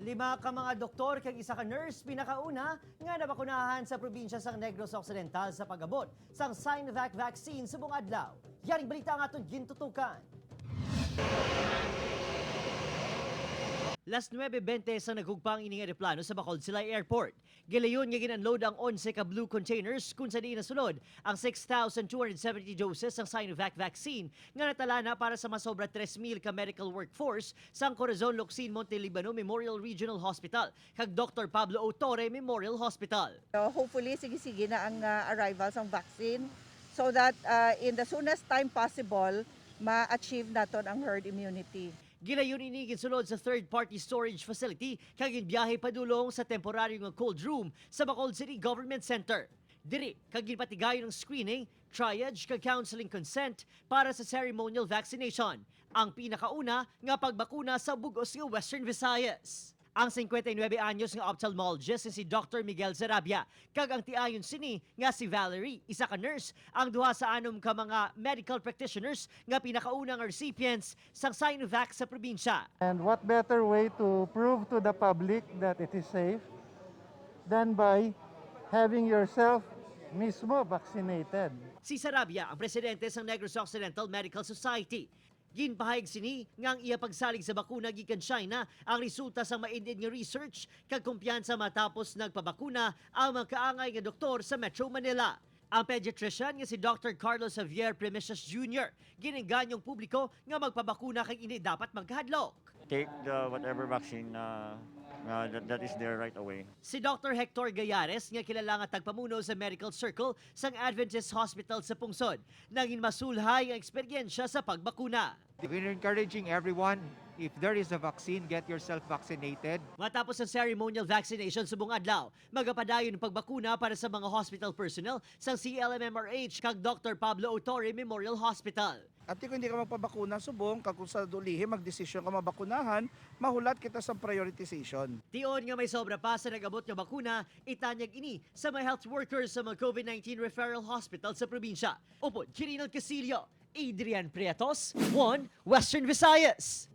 Lima ka mga doktor kag isa ka nurse pinakauna nga nabakunahan sa probinsya sang Negros Occidental sa pag-abot sang Sinovac vaccine subong adlaw. Yaring balita ang aton gintutukan. Las 9:20 sa naghugpang ining eroplano sa Bacolod Silay Airport. Gilayon nga gin-unload ang 11 ka blue containers kung sa diin nasulod ang 6,270 doses ng Sinovac vaccine nga natala na para sa masobra 3,000 ka medical workforce sa Corazon Locsin Montelibano Memorial Regional Hospital kag Dr. Pablo O. Torre Memorial Hospital. So hopefully, sige-sige na ang arrivals ng vaccine so that in the soonest time possible, ma-achieve naton ang herd immunity. Gilayon ini ginsulod sa third-party storage facility kag ginbiyahe padulong sa temporary nga cold room sa Bacolod City Government Center. Diri kag ginpatigayon ang screening, triage kag counseling consent para sa ceremonial vaccination. Ang pinakauna nga pagbakuna sa bugos nga Western Visayas. Ang 59 anyos nga ophthalmologist nga si Dr. Miguel Zarabia kag ang tiayon sini nga si Valerie, isa ka nurse, ang duha sa anom ka mga medical practitioners nga pinakaunang recipients sang Sinovac sa probinsya. And what better way to prove to the public that it is safe than by having yourself mismo vaccinated? Si Sarabia ang presidente sa Negros Occidental Medical Society. Ginpahayag sini nga ang iya pagsalig sa bakuna gikan China ang resulta sa main-in nga research kag kumpiyansa matapos nagpabakuna ang mga kaangay nga doktor sa Metro Manila. Ang pediatrician nga si Dr. Carlos Javier Primicias Jr. ginenganyong publiko nga magpabakuna kay ini dapat magkahadlok. Take the whatever vaccine that is there right away. Si Dr. Hector Gayares nga kilala nga tagpamuno sa Medical Circle sang Adventist Hospital sa Pungsod, nangin masulhay ang eksperyensya sa pagbakuna. We're encouraging everyone, if there is a vaccine, get yourself vaccinated. Matapos ang ceremonial vaccination subong adlaw, magapadayon ang pagbakuna para sa mga hospital personnel sa CLMMRH kag Dr. Pablo O. Torre Memorial Hospital. At kung hindi ka magpabakuna subong, kag kung sa dulihi magdesisyon ka mabakunahan, mahulat kita sa prioritization. Tion nga may sobra pa sa nag-abot nga bakuna, itanyag ini sa mga health workers sa mga COVID-19 referral hospital sa probinsya. Upod, Kirinal Casillo, Adrian Prietos, 1 Western Visayas.